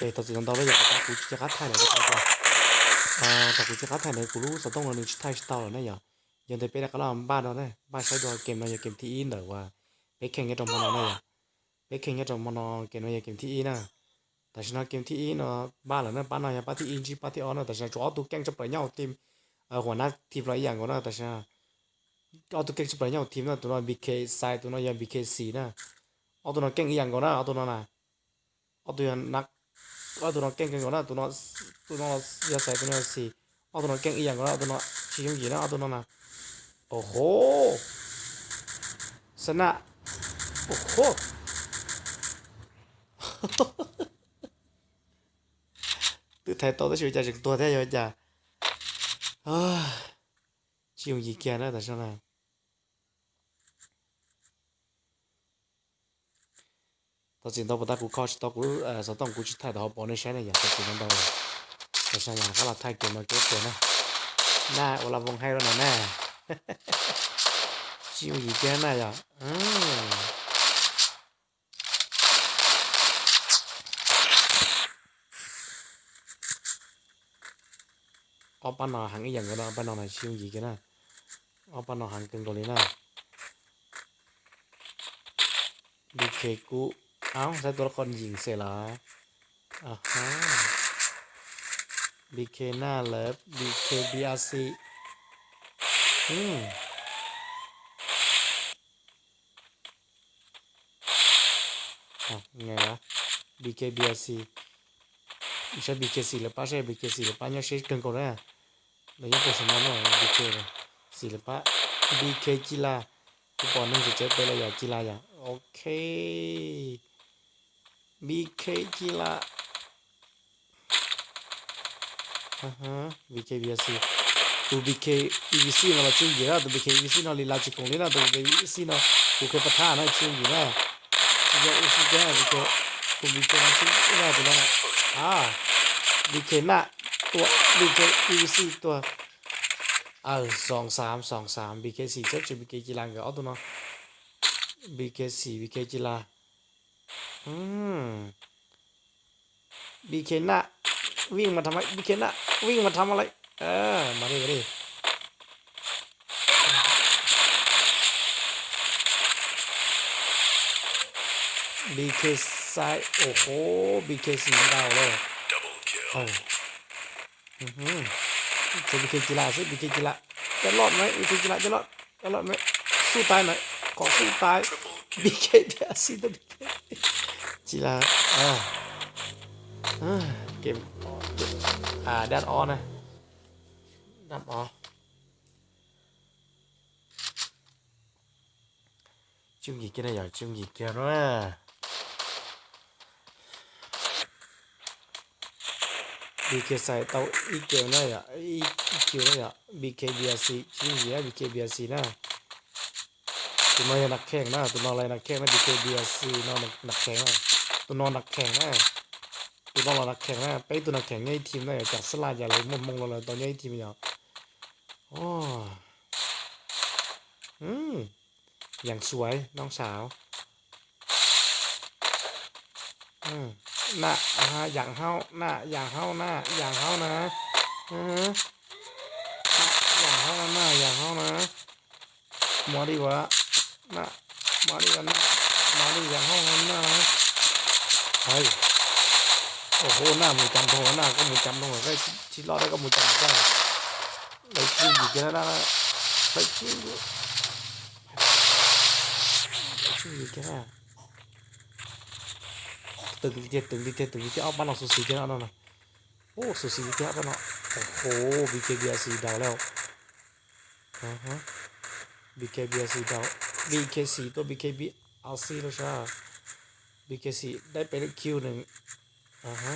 OK，到此上到了，要不打鼓就给他ถ่ายเลยก็ได้。呃，打鼓就给他ถ่ายเลย กูรู้สต๊ອກ เราหนึ่งชุดไทย ชุดเตาแล้วเนี่ย อย่า ยังแต่เป็นแล้วก็เล่าบ้านเราเนี่ย บ้านใช้ดอยเกมเราอย่าเกมที่อินหน่อยว่า ไปแข่งกันตรงมอนอเนี่ย อย่า ไปแข่งกันตรงมอนอ เกมเราอย่าเกมที่อินนะ แต่ชนะเกมที่อินเนาะ บ้านเราเนี่ย ป้าน้อยอย่าป้าที่อิน จีป้าที่ออนเนาะ แต่ชนะจอออกตัวแกล้งจะเปิดเหย้าทีม เอ่อ หัวหน้าทีมเราอีกอย่างก่อนเนาะ แต่ชนะ เอาตัวแกล้งจะเปิดเหย้าทีมเนาะ ตัวน้อย บีเค ซ้าย ตัวน้อยอย่า บีเค สี่ นะ เอาตัวน้อยแกล้งอีกอย่างก่อนนะ เอาตัวน้อยนะ เอาตัวนัก เอาตัวนอกแกล้งกันก่อนนะ ตัวนอก ตัวนอกอย่าใส่ ตัวนอกสี่ เอาตัวนอกแกล้งอีหยังก่อนนะ เอาตัวนอกชี้ยงหยีนะ เอาตัวนอกนะ โอ้โห ชนะ โอ้โห ตื้อไทยโตได้ชีวิตใจถึงตัวแท้ยอดจ่า เฮ้ย ชี้ยงหยีเกียร์นะ แต่ชนะ ตัดสินต้องปะตะกูเข้า ต้องกู เอ่อ สต๊อก กูจะถ่ายต่อปอในแชนเนี่ย อย่าตัดสินมันต้อง แต่ฉันอยากให้เราถ่ายเกมมาเก็บตัวนะ หน้าโอลาฟวงให้แล้วนะแม่ ชิวหยีแกหน้าอย่า อืม ออปปะนอหังอีหยังก็ได้ ออปปะนอน่ะชิวหยีแกหน้า ออปปะนอหังเกินกว่านี้นะ บีเค กุ เอ้า ใช้ตัวละครหญิงเสียเหรอ อ่าฮะ บีเค หน้าเลิฟ บีเค บีอาร์ซี อืม อ่ะ ไงวะ บีเค บีอาร์ซี ไม่ใช่ บีเค ศิลปะ ใช่ บีเค ศิลปะ เนี่ย ใช้เกินกว่าแล้ว แล้วยังเป็นสมองเนี่ย บีเค เนี่ย ศิลปะ บีเค กีฬา กูปอหนึ่งสิเจ็ดไปเลยอย่า กีฬาอย่า โอเค บีเค กีฬา อ่าฮะ บีเค บีอาร์ซี ตัว บีเค อีวีซี เนาะ เราชื่อเยอะ ตัว บีเค อีวีซี เนาะ ลีลาจิกงลีนะ ตัว บีเค อีวีซี เนาะ กูเคยปะทะนะ ชื่ออยู่นะ ยอดอุซิแกะ บีเค ตัว บีเค นะ ชื่อนะ ตัวนั้นน่ะ อ่า บีเค หน้า ตัว บีเค อีวีซี ตัว เออ สองสาม สองสาม บีเค สี่ เจ็ด ชื่อ บีเค กีฬา ก็เอาตัวเนาะ บีเค สี่ บีเค กีฬา อืม บีเค หน้า วิ่งมาทำไม บีเค หน้า วิ่งมาทำอะไร เออ มาดิ มาดิ บีเค ซ้าย โอ้โห บีเค สี่ ดาวเลย เออ อือหือ เจอ บีเค กีฬาสิ บีเค กีฬา จะรอดไหม บีเค กีฬา จะรอด จะรอดไหม สู้ตายหน่อย ขอสู้ตาย บีเค เดียซี ตัว บีเค กีฬา อ่า อ่า เกม อ่า ด้านออนะ ด้านออ 中意嘅咧，又中意嘅啦。บีเค ใส่เตาอีเกียวได้อ่ะ อีอีเกียวได้อ่ะ บีเค บีอาร์ซี ชื่อเหีย บีเค บีอาร์ซี นะ ตัวนอนอย่านักแข่งนะ ตัวนอนอะไรนักแข่งนะ บีเค บีอาร์ซี นอนนักแข่งนะ ตัวนอนนักแข่งนะ ตัวนอนเรานักแข่งนะ ไปตัวนักแข่งใหญ่ทีมได้ จากสลาดอย่าเลยมงมงเราเลยตอนใหญ่ทีมเนี่ย โอ้ อืม อย่างสวยน้องสาว อืม น่ะ อ่าฮะ อย่างเฮา น่ะ อย่างเฮา น่ะ อย่างเฮานะ อือฮะ อย่างเฮานะ น่ะ อย่างเฮานะ มาดิวะ น่ะ มาดิวะ น่ะ มาดิ อย่างเฮานะ น่ะ เฮ้ย โอ้โห หน้าหมูจำทง หน้าก็หมูจำทง ก็ชิรอดได้ก็หมูจำได้ ได้คิวอยู่แค่นั้นนะ ได้คิวอยู่ ได้คิวอยู่แค่นั้น ตึงทีเดียว ตึงทีเดียว ตึงทีเดียว เอาบ้านเราสูสีแค่นั้นนะ โอ้ สูสีแค่นั้นเนาะ โอ้โห บีเค บีอาร์ซี ดาวแล้ว อ่าฮะ บีเค บีอาร์ซี ดาว บีเค สี่ ตัว บีเค บีอาร์ซี แล้วใช่ บีเค สี่ ได้ไปแล้วคิวหนึ่ง อ่าฮะ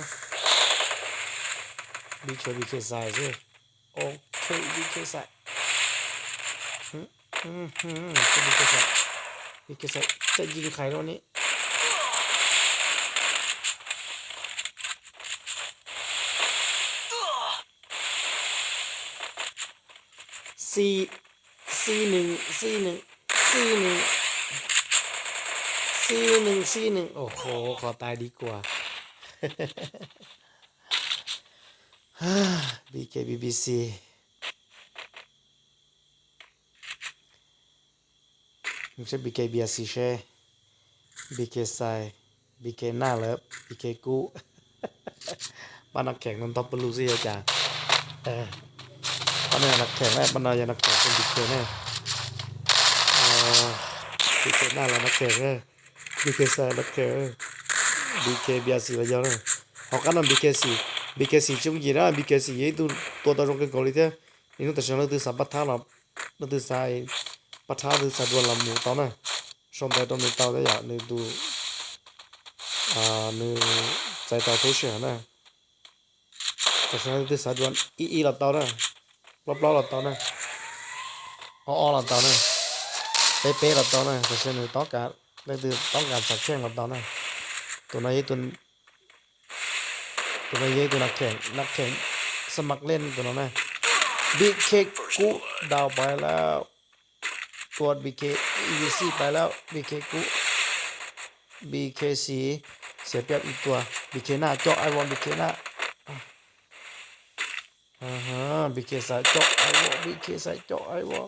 บีเค บีเค ใส่สิ โอเค บีเค ใส่ อืม อืม อืม บีเค ใส่ บีเค ใส่ จะยิงใครแล้ววันนี้ สี่ สี่หนึ่ง สี่หนึ่ง สี่หนึ่ง สี่หนึ่ง สี่หนึ่ง โอ้โห ขอตายดีกว่า BK BBC ມີແຕ່ BK BRC ແຊ BK ໄຊ BK ໜ້າເລີບ BK ກູ້ ບ້ານນາແຂງນນທະບູລີ ຊິອາຈານ ເອີ ບ້ານນາແຂງນະ ບ້ານນານາແຂງເປັນ BK ນະ ເອີ BK ໜ້າລະນາແຂງເອີ BK ໄຊນາແຂງເອີ BK BRC ລະຍອງນະ ເຮົາກັນນຳ BK ສີ່ BK ສີ່ ຈະມີນະ BK ສີ່ ເອີ ໂຕ ໂຕຕາຈອງເກີນເກົາຫຼີແທ້ ນີ້ໜຶ່ງຕາຊານ ເລີກຕື່ມສາມປະທານເນາະ ເລີກຕື່ມສາຍປະທານ ຫຼື ສາຍດ່ວນລຳໝູ່ເຕົານະ ຊອມໄດ້ຕ້ອງໜຶ່ງເຕົາໄດ້ຢາກໜຶ່ງຕູ ອາ ໜຶ່ງໃຈເຕົາໂຊຊຽນນະ ຕາຊານ ເລີກຕື່ມສາຍດ່ວນ ອີ ອີ ລະເຕົານະ ລອບໆ ລະເຕົານະ ອໍໆ ລະເຕົານະ ເປະໆ ລະເຕົານະ ຕາຊານ ເລີກຕື່ມຕ້ອງການ ເລີກຕື່ມຕ້ອງການສາຍແຂງລະເຕົານະ ໂຕໃນໂຕ ໂຕນັ້ນເລີຍ ໂຕນັກແຂ່ງ ນັກແຂ່ງສະໝັກຫຼິ້ນໂຕນັ້ນນະ ບີເຄ ກຸດາວໄປແລ້ວ ກວດ ບີເຄ ອີວີຊີ ໄປແລ້ວ ບີເຄ ກຸ ບີເຄ ສີ່ ເສຍປຽບອີກຕົວ ບີເຄ ໜ້າ ເຈາະໄອວໍ ບີເຄ ໜ້າ ອາຮະ ບີເຄ ສາຍ ເຈາະໄອວໍ ບີເຄ ສາຍ ເຈາະໄອວໍ.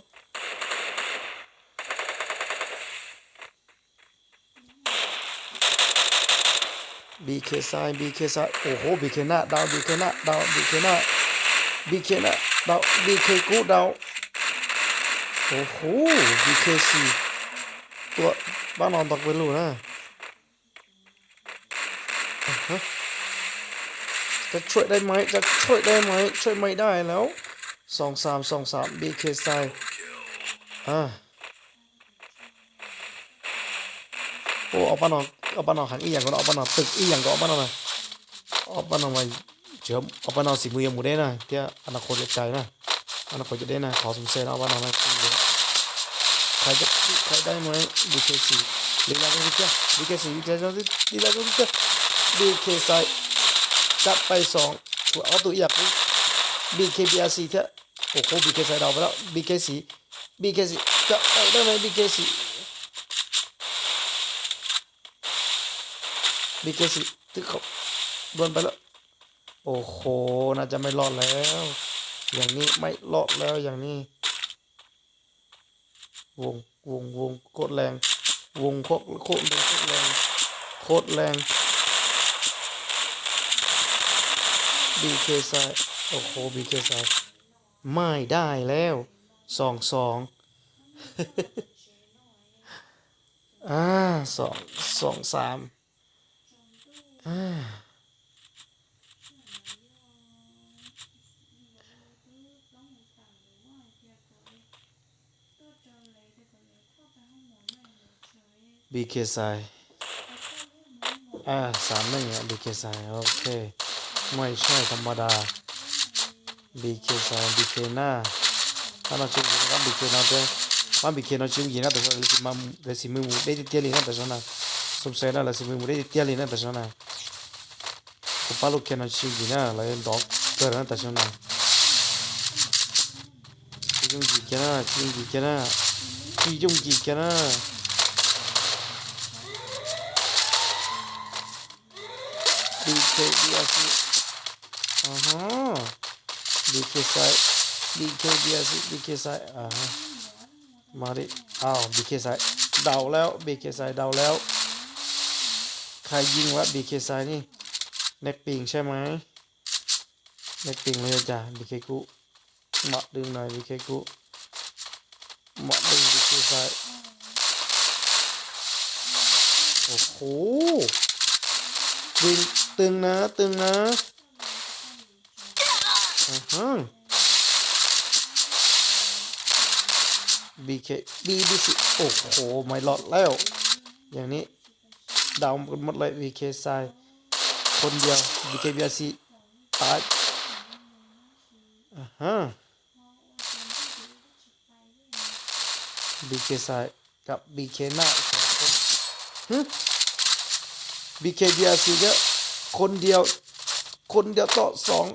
ບີເຄ ຊາຍ ບີເຄ ຊາຍ ໂອ້ໂຫ ບີເຄ ໜ້າ ດາວ ບີເຄ ໜ້າ ດາວ ບີເຄ ໜ້າ ບີເຄ ໜ້າ ດາວ ບີເຄ ກຸດາວ ໂອ້ໂຫ ບີເຄ ສີ່ ຕົວບ້ານນອນຕອກເປັນລູນະ ອາຮະ ຈະຊ່ວຍໄດ້ໄໝ ຈະຊ່ວຍໄດ້ໄໝ ຊ່ວຍໄມ່ໄດ້ແລ້ວ ສອງສາມ ສອງສາມ ບີເຄ ຊາຍ ອາ ໂອ້ ອອກປານອກ ອອກປານອກ ຂັງອີ່ຫຍັງກ່ອນ ອອກປານອກ ຕຶກອີ່ຫຍັງກ່ອນ ອອກປານອກນະ ອອກປານອກມາເຈີມ ອອກປານອກສີມືຢາໝູເດ້ນະ ເທື່ອອະນາຄົດຈະໄກນະ ອະນາຄົດຈະໄດ້ນະ ຂໍສົມເຊີນເອົາປານອກນະ ໃຜຈະ ໃຜໄດ້ມາ ບີເຄ ສີ່ ລີລາ ຈົງຊິເຈ ບີເຄ ສີ່ ລີລາ ຈົງຊິເຈ ບີເຄ ຊາຍ ຈັດໄປສອງ ເອົາໂຕອີ່ຫຍັງ ບີເຄ ບີອາຊີ ເທື່ອ ໂອ້ໂຫ ບີເຄ ຊາຍ ດາວໄປແລ້ວ ບີເຄ ສີ່ ບີເຄ ສີ່ ຈະໄປໄດ້ໄໝ ບີເຄ ສີ່ ບີເຄ ສີ່ ຕຶກເຂົ້າ ດວນໄປແລ້ວ ໂອ້ໂຫ ໜ້າຈະໄມ່ລອດແລ້ວ ຢ່າງນີ້ໄມ່ລອດແລ້ວ ຢ່າງນີ້ ວົງ ວົງ ວົງ ໂຄດແຮງ ວົງ ໂຄດ ໂຄດແຮງ ໂຄດແຮງ ໂຄດແຮງ ບີເຄ ຊາຍ ໂອ້ໂຫ ບີເຄ ຊາຍ ໄມ່ໄດ້ແລ້ວ ສອງສອງ ອາ ສອງ ສອງສາມ ອາ ບີເຄ ຊາຍ ອາ ສາມໜຶ່ງ ບີເຄ ຊາຍ ໂອເຄ ໄມ່ໃຊ່ທຳມະດາ ບີເຄ ຊາຍ ບີເຄ ໜ້າ ຖ້າເຮົາຊິຢູ່ນຳບີເຄເນາະ ເດີ ມາບີເຄເນາະ ຊິຢູ່ນຳ ແຕ່ລະສີມື ໄດ້ສີມືໝູ ໄດ້ເຕຍໆ ລີນະ ແຕ່ຊັ້ນນະ ສົມໃສນະ ລະສີມືໝູ ໄດ້ເຕຍໆ ລີນະ ແຕ່ຊັ້ນນະ ໂອປາລູກແຄນອນ ຊິຢູ່ນຳ ລະດອກເກີນນະ ແຕ່ຊັ້ນນະ ຊິຢູ່ນຳ ຊິຢູ່ນຳ ຊິຢູ່ນຳ ບີເຄ ບີອາຊີ ອາຮະ ບີເຄ ຊາຍ ບີເຄ ບີອາຊີ ບີເຄ ຊາຍ ອາຮະ ມາດິ ອ້າວ ບີເຄ ຊາຍ ດາວແລ້ວ ບີເຄ ຊາຍ ດາວແລ້ວ ໃຄຍິງວະ ບີເຄ ຊາຍ ນີ້ ແນັກປິງໃຊ່ໄໝ? ແນັກປິງເລີຍຈ້າ ບີເຄ ກຸ ມາດຶງໜ້ອຍ ບີເຄ ກຸ ມາດຶງ ບີເຄ ຊາຍ ໂອ້ໂຫ ດຶງ ຕຶງນະ ຕຶງນະ ອາຮະ ບີເຄ ບີບີຊີ ໂອ້ໂຫ ໄມ່ລອດແລ້ວ ຢ່າງນີ້ ດາວໝົດເລີຍ ບີເຄ ຊາຍ ຄົນດຽວ ບີເຄ ບີອາຊີ ຕາຍ ອາຮະ ບີເຄ ຊາຍ ກັບ ບີເຄ ໜ້າ ສອງຄົນ ຫຶ ບີເຄ ບີອາຊີ ເດີ ຄົນດຽວ ຄົນດຽວຕໍ່ສອງ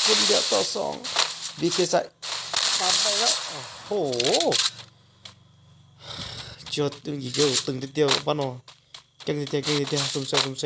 ຄົນດຽວຕໍ່ສອງ ບີເຄ ຊາຍ ຕາມໄປແລ້ວ ໂອ້ໂຫ ຈົດ ຕຶງອີກແລ້ວ ຕຶງຕິດດຽວ ປານອ ເກັ່ງຕິດດຽວ ເກັ່ງຕິດດຽວ ຊຸມແຊ ຊຸມແຊ.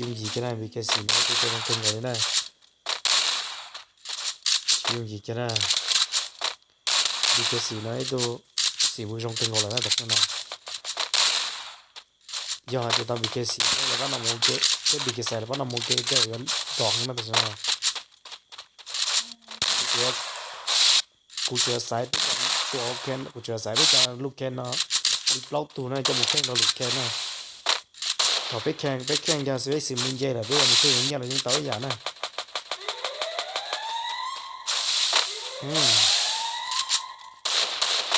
ယူງຢີ ເຈົ້ານາຍ ບີເຄ ສີ່ ເນາະ ເຈົ້າ ເຈົ້າ ເຈົ້າ ເຈົ້າ ເຈົ້າ ເຈົ້າ ບີເຄ ສີ່ ເນາະ ເຈົ້າ ສີ່ ມື້ຊົງເຖິງເຂົາແລ້ວນະ ແຕ່ຂ້າງໜ້າ ຍອດຈະຕ້ອງບີເຄສີ່ ແລ້ວກໍນ້ອງໂມເກະ ເຈົ້າບີເຄໃສ່ ແລ້ວກໍນ້ອງໂມເກະ ເຈົ້າດອກນີ້ມາແຕ່ຊັ້ນນະ ກູເຈອສາຍຕົວແຄນ ກູເຈອສາຍໄປຈາກລູກແຄນເນາະ ລິບລັອກຕູນະ ເຈົ້າໝູແຂ່ງຕໍ່ລູກແຄນນະ ເຂົາໄປແຂ່ງ ໄປແຂ່ງຢ່າຊິໄດ້ຊິມື້ເຢັນລະ ເດ້ ມື້ເຢັນລະຍັງເຕົາອີກຢ່າງນະ ອືມ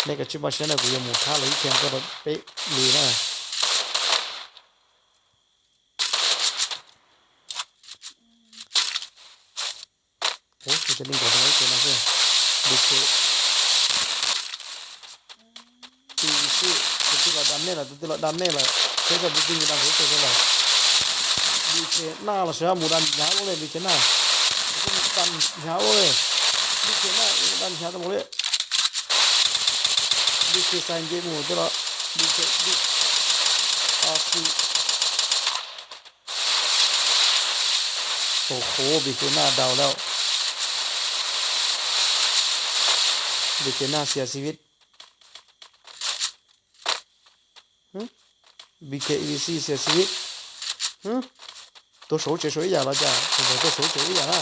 ແລ້ວກໍຊິມາເຊີນນະ ກູຍັງໝູທ່າເລີຍ ແຂ່ງກໍໄປລຸຍນະ. ໂອ້ ກູຈະຫຼິ້ນກ່ອນໄດ້ເກມນະເຊີ ບີເຄ ອີຊີ ຕົວທີ່ລະດັນແນ່ລະ ຕົວທີ່ລະດັນແນ່ລະ ເຊີ ບີເຄ ດັນເຊີ ເຊີ ບີເຄໜ້າລະເຊີ ໝູດັນຍາວເລີຍ ບີເຄໜ້າ ດັນຍາວເລີຍ ບີເຄໜ້າ ດັນຍາວຕະໝົດເລີຍ ບີເຄໃສ່ເກມໝູຕົວລະ ບີເຄ ບີ ອາຊີ ໂອ້ໂຫ ບີເຄໜ້າດາວແລ້ວ ບີເຄໜ້າເສຍຊີວິດ ຫຶ ບີເຄ ອີບີຊີ ເສຍຊີວິດ ຫຶ ຕົວໂສເຈໂສອີ່ຫຍັງລະຈ້າ ຕົວໂສເຈອີ່ຫຍັງລະ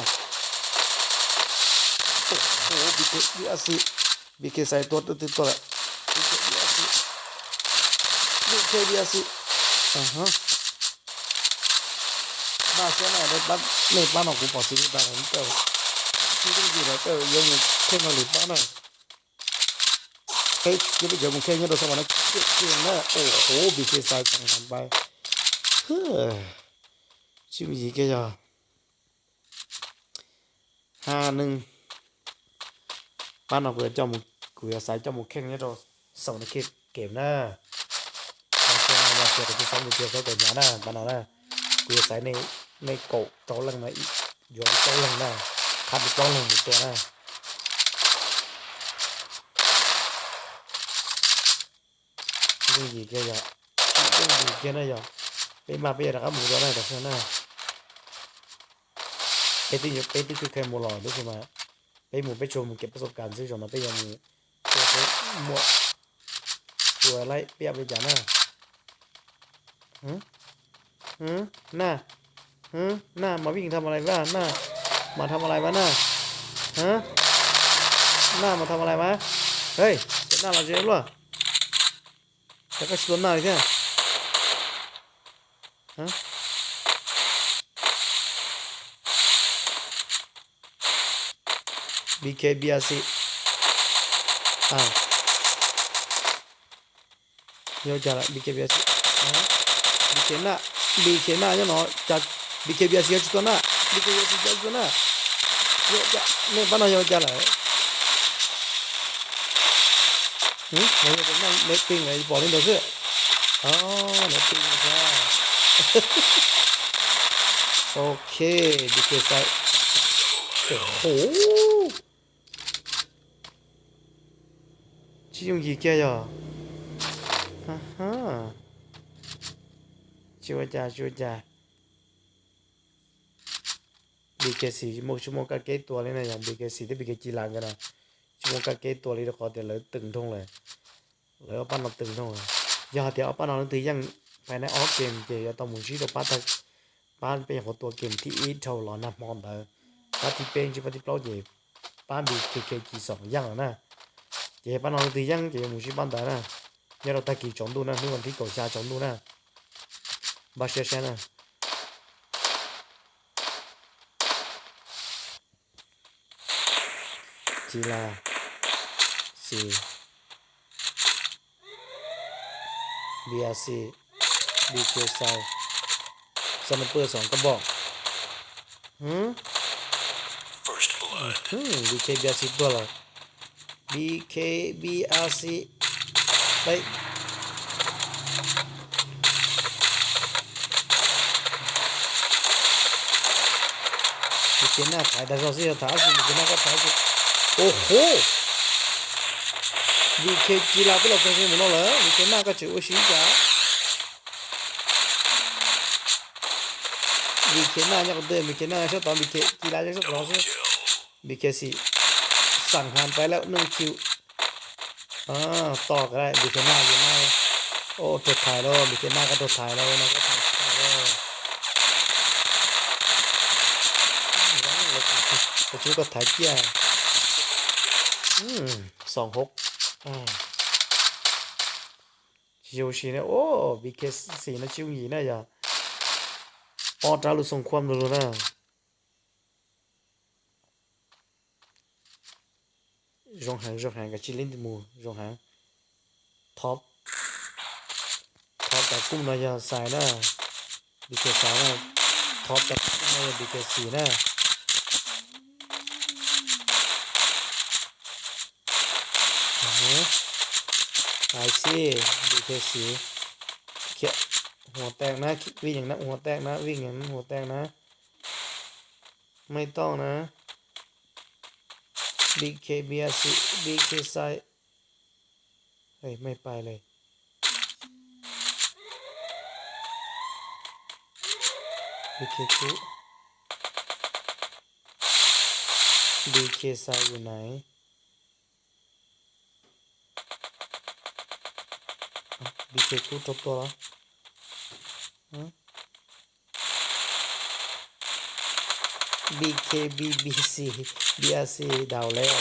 ໂອ້ໂຫ ບີເຄ ບີອາຊີ ບີເຄໃສ່ຕົວ ຕົວ ຕົວລະ ບີເຄ ບີອາຊີ ບີເຄ ບີອາຊີ ອາຮະ ບາເຊນາໄດ້ບັດ ໃນບ້ານຂອງກູປອດຊີວິດໄດ້ແລ້ວ ທີ່ຕ້ອງຢູ່ແລ້ວ ເຈົ້າຢາໝູແຂ່ງເຮົາເລີຍບ້ານນະ ເຮີ້ຍ ຢ່າໄປຢາໝູແຂ່ງເຮົາດອກ ສະຫວັນນະ ເກັບເກມນະ ໂອ້ໂຫ ບີເຄໃສ່ສັງຫານໄປ ເຮີ້ຍ ຊິມີເກຍ ຫ້າໜຶ່ງ ປ້ານ້ອງ ກູຈະເຈົ້າໝູ ກູຈະໃສ່ເຈົ້າໝູແຂ່ງໃນໂທລະສັບໃນເຂດເກມນະ ມາເຊຍມາເຊຍ ທີ່ສອງ ເຊຍໃສ່ໂຕຍານະ ປ້ານ້ອງນະ ກູຈະໃສ່ໃນ ໃນໂກເກົ້າຫຼັງນະ ອີກ ຢອນເກົ້າຫຼັງນະ ຄັດເກົ້າຫຼັງຕົວນະ. ເບິ່ງດີແກຢາ ເບິ່ງດີແກນະຢາ ເປັນມາເປັນລະຄັບໝູຕົວນະ ແຕ່ເທື່ອນະ ເປັນຕິ ເປັນຕິຄືແຄມບໍ່ຫຼໍ້ ຫຼືຄືມາ ເປັນໝູໄປຊົມເກັບປະສົບການ ຊື້ຊົມມາເປັນຫຍັງໝູ ຕົວເປັນໝວດ ຕົວໄລ່ປຽບເລີຍຈ້ານະ ຫຶ ຫຶ ໜ້າ ຫຶ ໜ້າ ມາວິ່ງທຳອະໄລວະ ໜ້າ ມາທຳອະໄລວະ ໜ້າ ຫື ໜ້າ ມາທຳອະໄລວະ ເຮີ້ຍ ເຈັບໜ້າລະເຈັບລະ ແລ້ວກໍຊິໂດນໜ້າອີກແທ້ ຫະ ບີເຄ ບີອາຊີ ອ້າວ ໂຍຈາລະ ບີເຄ ບີອາຊີ ອ້າວ ບີເຄໜ້າ ບີເຄໜ້າ ໂຍເນາະ ຈາກ ບີເຄ ບີອາຊີ ໂຍຈາຕົວໜ້າ ບີເຄ ບີອາຊີ ໂຍຈາຕົວໜ້າ ໂຍຈາ ແມ່ນປານນັ້ນ ໂຍຈາລະ ຫຶ ມາເຮັດຫຍັງເນັດປິງໄອ້ປອນນີ້ເດີເສື້ອ ອໍ ເນັດປິງນະ ໂອເຄ ບີເຄໃສ່ ໂອ້ໂຫ 지금 이게요. 아하. 지워자, 지워자. ບີເຄສີ່ ຊົ່ວໂມງ ຊົ່ວໂມງກະເກັດຕົວເລີຍນະ ຢ່າງບີເຄສີ່ ແຕ່ບີເຄຈີຫຼັງກັນນະ ຊົ່ວໂມງກະເກັດຕົວເລີຍ ຂໍແຕ່ເລີຍຕຶງທົ່ງເລີຍ ເລີຍເອົາປານອກຕຶງທົ່ງເລີຍ ຢ່າແຕ່ເອົາປານອອກຕື່ຍັງ ພາຍໃນອອກເກມເຈ ຢ່າຕ້ອງໝູນຊີໂຕປາດ ປານເປັນຫຍັງຂອງຕົວເກມທີ່ອີເທົ່າຫຼອນນະ ມອນເດີ ປາດທີ່ເປັນ ຈີ ປາດທີ່ເປົ່າເຈ ປານບີເຄເຄຈີສອງຢ່າງນະ ເຈ ປານອອກຕື່ຍັງ ເຈ ໝູນຊີປານຕາຍນະ ຍາດອກຕາກີຈອງດູນະ ເມື່ອວັນທີເກົ້າຊາຈອງດູນະ ບາເຊແຊນນະ ຈີລາ ຊີ ບີອາຊີ ບີເຄຊາຍ ສະໄນເປີສອງກະບອກ ຫື First blood ຫື ບີເຄ ບີອາຊີຕົວລະ ບີເຄ ບີອາຊີ ໄປ ບີເຄໜ້າຂາຍດາວຊອສຊິຖາມຊິ ບີເຄໜ້າກໍຂາຍຊິ ໂອ້ໂຫ ບີເຄ ກິລາ ໄປລອກເປັນຊິງໝູ່ນ້ອງເລີຍ ບີເຄ ໜ້າກໍເຈີໂອຊິກະ ບີເຄ ໜ້າຍັງເດີນ ບີເຄ ໜ້າຍັງຊອດຕອນ ບີເຄ ກິລາຍັງຊອດຕອນ ບີເຄ ສີ່ ສັງຫານໄປແລ້ວໜຶ່ງຄິວ ອາ ຕໍ່ກໍໄດ້ ບີເຄ ໜ້າຢູ່ໃນ ໂອ້ ໂດນໄທແລ້ວ ບີເຄ ໜ້າກໍໂດນໄທແລ້ວ ໜ້າກໍໂດນໄທແລ້ວ ຍັງເລັກ ປະຈຸກໍໄທເກຍ ອືມ ສອງຫົກ ອາ ຊິໂອຊິນະ ໂອ້ ບີເຄ ສີ່ນະ ຊິໂອຊິນະ ຢາ ອໍ ຕາລຸສົ່ງຄວາມໂລນະ. ຈອງຫາງ ຈອງຫາງກະຈິລິນຕິໝູ ຈອງຫາງ ທັອບ ທັອບຕາກຸ້ມນາຍາຊາຍນະ ບີເຄຊາຍນະ ທັອບຕາກຸ້ມນາຍາບີເຄຊີນະ ອືຮຶ ໄອຊີ ບີເຄຊີ ເຄ ຫົວແຕກນະ ວິ່ງຫຍັງນະ ຫົວແຕກນະ ວິ່ງຫຍັງນະ ຫົວແຕກນະ. ໄມ່ຕ້ອງນະ ບີເຄ ບີອາຊີ ບີເຄຊາຍ ເຮີ້ຍ ໄມ່ໄປເລີຍ ບີເຄກຸ ບີເຄຊາຍຢູ່ໃນ? ອ້າວ ບີເຄກູຕົບຕົວລະ ຮະ ບີເຄ ບີບີຊີ ບີອາຊີ ດາວແລ້ວ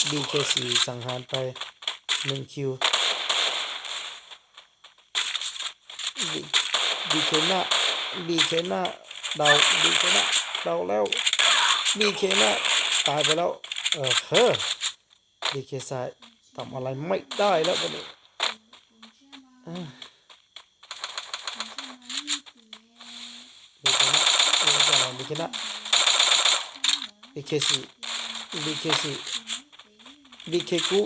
ບີເຄຊີ ສັງຫານໄປໜຶ່ງຄິວ ບີ ບີເຄນະ ບີເຄນະ ດາວ ບີເຄນະ ດາວແລ້ວ ບີເຄນະ ຕາຍໄປແລ້ວ ເອີ ເຮີ ບີເຄຊາຍ ທຳອະໄລໄມ່ໄດ້ແລ້ວບັດນີ້ ອາ ບີເຄນະ ບີເຄນະ ບີເຄນະ ບີເຄຊີ ບີເຄຊີ ບີເຄກູ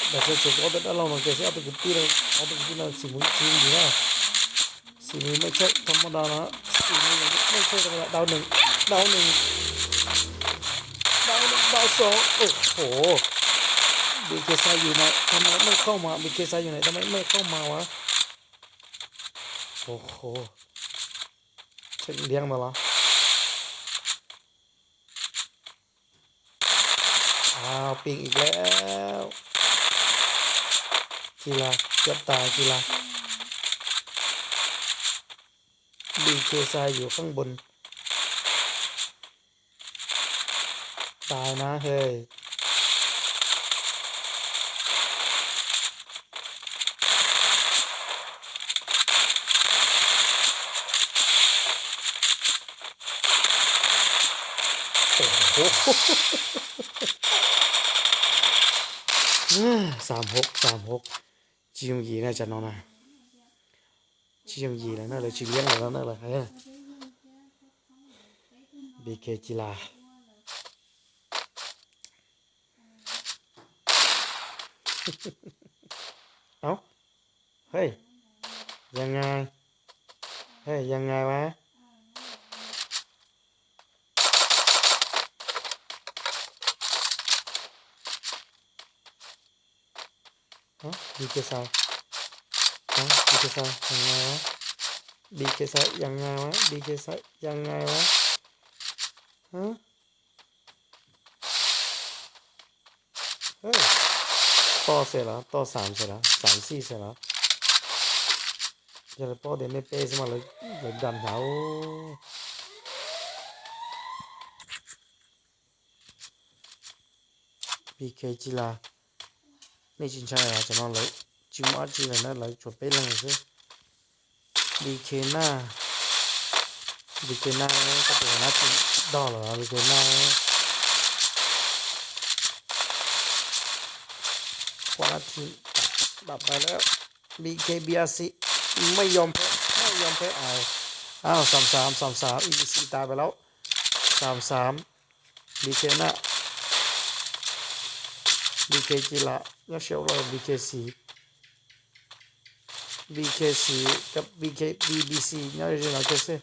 ແບບເຊີບເຊີບ ເອົາແຕ່ລາວນອນແກຊິເອົາແຕ່ກຸດຕີລະ ເອົາແຕ່ກຸດຕີລະ ສີມື ສີມືດີນະ ສີມືໄມ່ໃຊ່ທຳມະດານະ ສີມືໄມ່ໃຊ່ທຳມະດາ ດາວໜຶ່ງ ດາວໜຶ່ງ ດາວໜຶ່ງ ດາວສອງ ໂອ້ໂຫ ບີເຄຊາຍຢູ່ໃນ ທຳໄມໄມ່ເຂົ້າມາ ບີເຄຊາຍຢູ່ໃນ ທຳໄມໄມ່ເຂົ້າມາວະ ໂອ້ໂຫ ເຊິ່ງລ້ຽງມາລະ ອ້າວ ປິງອີກແລ້ວ ກິລາ ເກືອບຕາຍ ກິລາ ບີເຄຊາຍຢູ່ຂ້າງບົນ ຕາຍນະເຮີ້ຍ ໂອ້ໂຫ ສາມຫົກ ສາມຫົກ ຈີຍົງຢີນະ ຈະນອນນະ ຈີຍົງຢີນະ ນະເລີຍ ຈີລ້ຽງລະນະເລີຍ ເຮີ້ຍ ບີເຄ ຈີລາ ເອົ້າ ເຮີ້ຍ ຍັງໄງ ເຮີ້ຍ ຍັງໄງວະ ຮະ ບີເຄຊາຍ ຮະ ບີເຄຊາຍ ຍັງໄງວະ ບີເຄຊາຍ ຍັງໄງວະ ບີເຄຊາຍ ຍັງໄງວະ ຮະ ເຮີ້ຍ ຕໍ່ໃສ່ລະ ຕໍ່ສາມໃສ່ລະ ສາມສີ່ໃສ່ລະ ຢ່າລະປໍເດເນເປສມາເລີຍ ເລີຍດັນຫາ ໂອ້ ບີເຄ ຈີລາ ນີ້ຈິງຊາຍອາດຈະນອນເລີຍ ຈິມອາດຈີລານະ ລາຍຈວນໄປຫຼັງຊື່ ບີເຄນາ ບີເຄນາ ກໍເປັນໜ້າທີ່ດອລລະ ບີເຄນາ ຄວານາທີ ດັບໄປແລ້ວ ບີເຄ ບີອາຊີ ໄມ່ຍອມແພ້ ໄມ່ຍອມແພ້ ອ້າວ ອ້າວ ສາມສາມ ສາມສາມ ອີບີຊີ ຕາຍໄປແລ້ວ ສາມສາມ ບີເຄນະ ບີເຄ ຈີລາ ຍັງຊຽວລອຍ ບີເຄຊີ ບີເຄຊີ ກັບ ບີເຄ ບີບີຊີ ຍັງຊຽວລອຍ ໂອເຄ ອື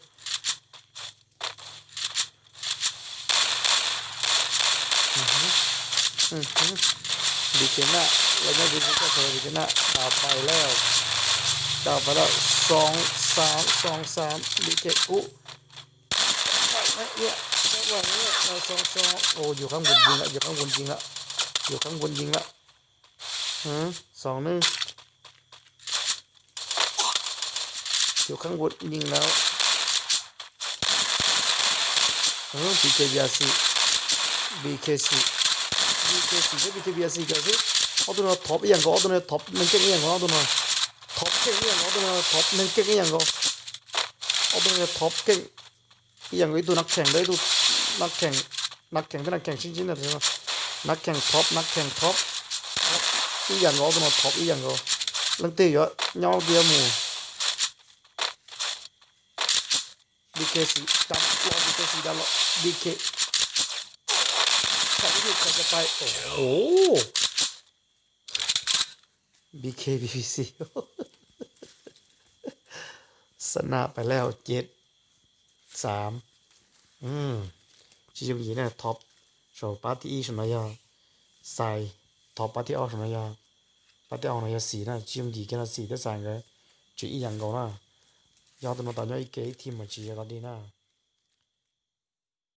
ຮຶ ອື ບີເຄ ໜ້າ ລະຍະດີທີ່ເຈົ້າສາມາດບີເຄ ໜ້າ ດາວໄປແລ້ວ ດາວໄປແລ້ວ ສອງສາມ ສອງສາມ ບີເຄ ອຸ ໄປໄປເອີຍ ໄປໄປເອີຍ ເອີ ສອງສອງ ໂອ້ ຢູ່ຂ້າງບົນຍິງລະ ຢູ່ຂ້າງບົນຍິງລະ ຢູ່ຂ້າງບົນຍິງລະ ຫື ສອງໜຶ່ງ ຢູ່ຂ້າງບົນຍິງແລ້ວ ເອີ ບີເຄ ບີອາຊີ ບີເຄ ສີ່ ບີເຄ ສີ່ ໃຊ້ບີເຄ ບີອາຊີ ກໍຄື ເອົາໂຕນັ້ນ ທັອບອີ່ຫຍັງກໍ ເອົາໂຕນັ້ນ ທັອບ ມັນເກັ່ງອີ່ຫຍັງກໍ ເອົາໂຕນັ້ນ ທັອບ ເກັ່ງອີ່ຫຍັງກໍ ເອົາໂຕນັ້ນ ທັອບ ມັນເກັ່ງອີ່ຫຍັງກໍ ເອົາໂຕນັ້ນ ທັອບ ເກັ່ງ ອີ່ຫຍັງກໍ ອີ່ໂຕນັກແຂ່ງເດີ ອີ່ໂຕນັກແຂ່ງ ນັກແຂ່ງເປັນນັກແຂ່ງຊິງໆນະ ນັກແຂ່ງທັອບ ນັກແຂ່ງທັອບ ທັອບ ອີ່ຫຍັງກໍ ເອົາໂຕນັ້ນ ທັອບ ອີ່ຫຍັງກໍ ລັງເຕະຢູ່ ຍອດດຽວໝູ່ ບີເຄ ສີ່ ດັນ ລອ ບີເຄ ສີ່ ດັນ ລອ ບີເຄ ໃຜຢູ່ ໃຜຈະໄປ ໂອ້ໂຫ ບີເຄ ບີບີຊີ ຊະນະໄປແລ້ວ ເຈັດສາມ ອືມ ຈີຍົງຢີນະ ທັອບ ໂຊປາຕີອີສະໜ້ອຍາ ໄຊ ທັອບ ປາຕີອອກ ສະໜ້ອຍາ ປາຕີອອກ ສະໜ້ອຍາ ສີ່ນະ ຈີຍົງຢີນະ ສີ່ ແຕ່ສາງກະ ຈີອີ່ຫຍັງກໍນະ ຍາວຕະໂນຕາຍອດ ອີເກ ອີທີມ ມາຈີຍາກອດດີນະ.